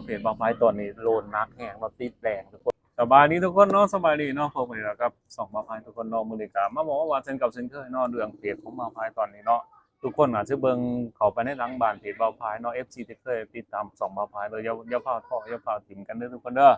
ເພຈບ່າວພາຍຕອນນີ້ໂລນໜັກແຮງເນາະ ຕິດແດງທຸກຄົນ. ສະບາຍດີທຸກຄົນເນາະ ສະບາຍດີເນາະ ພົບກັນອີກແລ້ວກັບຊ່ອງບ່າວພາຍທຸກຄົນເນາະ. ມື້ນີ້ກໍມາເວົ້າວ່າເຊັ່ນເກົ່າເຊັ່ນເຄີຍເນາະ ເລື່ອງເພຈຂອງບ່າວພາຍຕອນນີ້ເນາະ. ທຸກຄົນອາດຈະເບິ່ງເຂົ້າໄປໃນຫຼັງບ້ານເພຈບ່າວພາຍເນາະ ເອັຟຊີ ທີ່ເຄີຍຕິດຕາມຊ່ອງບ່າວພາຍເດີ ຢ່າ ຢ່າຟ້າວທໍ້ ຢ່າຟ້າວຖິ້ມກັນເດີທຸກຄົນເດີ.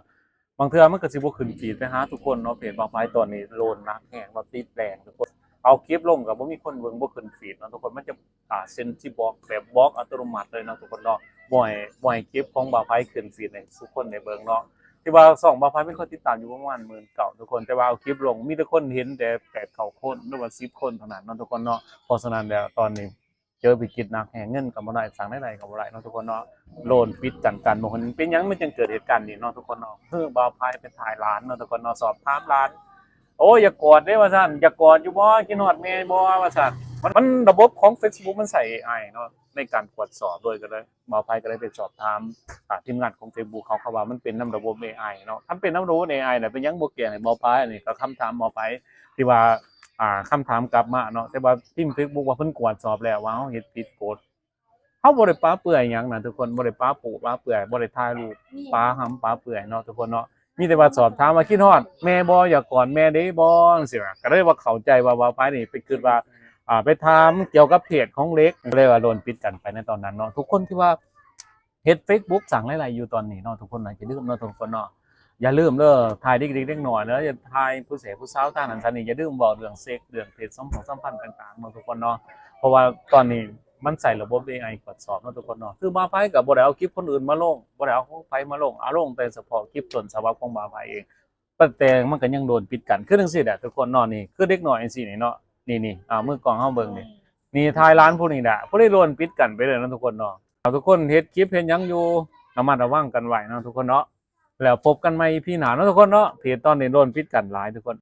ບາງເທື່ອມັນກໍຊິບໍ່ຂຶ້ນຟີດໄປຫາທຸກຄົນເນາະ ເພຈບ່າວພາຍຕອນນີ້ໂລນໜັກແຮງເນາະ ຕິດແດງທຸກຄົນ. ເອົາຄລິບລົງກໍບໍ່ມີຄົນເບິ່ງ ບໍ່ຂຶ້ນຟີດເນາະທຸກຄົນ. ມັນຈະ ອ່າ ເຊັນຊິບລັອກ ແບບບລັອກອັດຕະໂນມັດເລີຍເນາະທຸກຄົນເນາະ. ບໍ່ໃຫ້ ບໍ່ໃຫ້ຄລິບຂອງບ່າວພາຍຂຶ້ນຟີດໃຫ້ທຸກຄົນໄດ້ເບິ່ງເນາະ. ທີ່ວ່າຊ່ອງບ່າວພາຍມີຄົນຕິດຕາມຢູ່ປະມານໝື່ນເກົ້າທຸກຄົນ ແຕ່ວ່າເອົາຄລິບລົງມີແຕ່ຄົນເຫັນແຕ່ແປດເກົ້າຄົນ ຫຼືວ່າສິບຄົນເທົ່ານັ້ນເນາະທຸກຄົນເນາະ. ເພາະສະນັ້ນແລ້ວຕອນນີ້ ເຈີວິກິດໜັກແຮງ ເງິນກໍບໍ່ໄດ້ ສ້າງລາຍໄດ້ກໍບໍ່ໄດ້ເນາະທຸກຄົນເນາະ. ໂລນປິດກັ້ນກັນ ບໍ່ຮູ້ເປັນຫຍັງມັນຈຶ່ງເກີດເຫດການນີ້ເນາະທຸກຄົນເນາະ. ຄືບ່າວພາຍໄປຖ່າຍຫຼານເນາະທຸກຄົນເນາະ ສອບຖາມຫຼານ ໂອ້ຍ ຢາກກອດເດ້ວ່າຊັ້ນ ຢາກກອດຢູ່ບໍ່ ຄິດຮອດແມ່ບໍ່ວ່າຊັ້ນ. ມັນ ມັນລະບົບຂອງເຟສບຸກມັນໃຊ້ເອໄອເນາະ ໃນການກວດສອບໂດຍ ກໍເລີຍບ່າວພາຍກໍເລີຍໄປສອບຖາມ ອ່າ ທີມງານຂອງເຟສບຸກເຂົາ ເຂົາວ່າມັນເປັນນຳລະບົບເອໄອເນາະ. ຄັນເປັນນຳລະບົບເອໄອແລ້ວ ເປັນຫຍັງບໍ່ແກ້ໃຫ້ບ່າວພາຍ? ອັນນີ້ກໍຄຳຖາມບ່າວພາຍ ທີ່ວ່າ ອ່າ ຄຳຖາມກັບມາເນາະ ແຕ່ວ່າທີມເຟສບຸກວ່າເພິ່ນກວດສອບແລ້ວວ່າເຮົາເຮັດຜິດກົດ. ເຮົາບໍ່ໄດ້ປະເປື່ອຍຫຍັງນະທຸກຄົນ ບໍ່ໄດ້ປະໂປ້ປະເປື່ອຍ ບໍ່ໄດ້ຖ່າຍຮູບປະຫຳປະເປື່ອຍເນາະທຸກຄົນເນາະ. ມີແຕ່ວ່າສອບຖາມວ່າ ຄິດຮອດແມ່ບໍ່ ຢາກກອດແມ່ເດ້ບໍ່ ຈັ່ງຊີ້ນະ. ກໍເລີຍວ່າເຂົ້າໃຈວ່າ ບ່າວພາຍນີ້ໄປຄິດວ່າ ອ່າ ໄປຖາມກ່ຽວກັບເພຈຂອງເຫຼັກ ກໍເລີຍວ່າໂລນປິດກັນໄປໃນຕອນນັ້ນເນາະ. ທຸກຄົນທີ່ວ່າເຮັດເຟສບຸກສ້າງລາຍໄດ້ຢູ່ຕອນນີ້ເນາະ ທຸກຄົນນະ ຢ່າລືມເນາະທຸກຄົນເນາະ. ຢ່າລືມເດີ ຖ່າຍເດັກໆ ເດັກນ້ອຍເນາະ ຢ່າຖ່າຍຜູ້ແສຜູ້ສາວທາງນັ້ນທາງນີ້ ຢ່າລືມເວົ້າເລື່ອງເຊັກ ເລື່ອງເພດສຳພັນຕ່າງໆເນາະທຸກຄົນເນາະ. ເພາະວ່າຕອນນີ້ມັນໃຊ້ລະບົບເອໄອກວດສອບເນາະທຸກຄົນເນາະ. ຄືບ່າວພາຍກໍບໍ່ໄດ້ເອົາຄລິບຄົນອື່ນມາລົງ ບໍ່ໄດ້ເອົາຂອງໃຜມາລົງ ເອົາລົງແຕ່ສະເພາະຄລິບຕົ້ນສະບັບຂອງບ່າວພາຍເອງ. ແຕ່ມັນກໍຍັງໂດນປິດກັ້ນຄືຈັ່ງຊີ້ແຫຼະທຸກຄົນເນາະ. ນີ້ຄືເດັກນ້ອຍຈັ່ງຊີ້ນີ້ເນາະ ນີ້ໆ ເອົາມືກ້ອງເຮົາເບິ່ງນີ້ ນີ້ຖ່າຍຫຼານຜູ້ນີ້ແຫຼະ ຜູ້ນີ້ໂດນປິດກັ້ນໄປເລີຍເນາະທຸກຄົນເນາະ. ເອົາ ທຸກຄົນເຮັດຄລິບເຮັດຫຍັງຢູ່ ລະມັດລະວັງກັນໄວ້ເນາະທຸກຄົນເນາະ. ແລ້ວພົບກັນໃໝ່ອີພີໜ້າເນາະທຸກຄົນເນາະ. ເພຈຕອນນີ້ໂດນປິດກັ້ນຫຼາຍທຸກຄົນ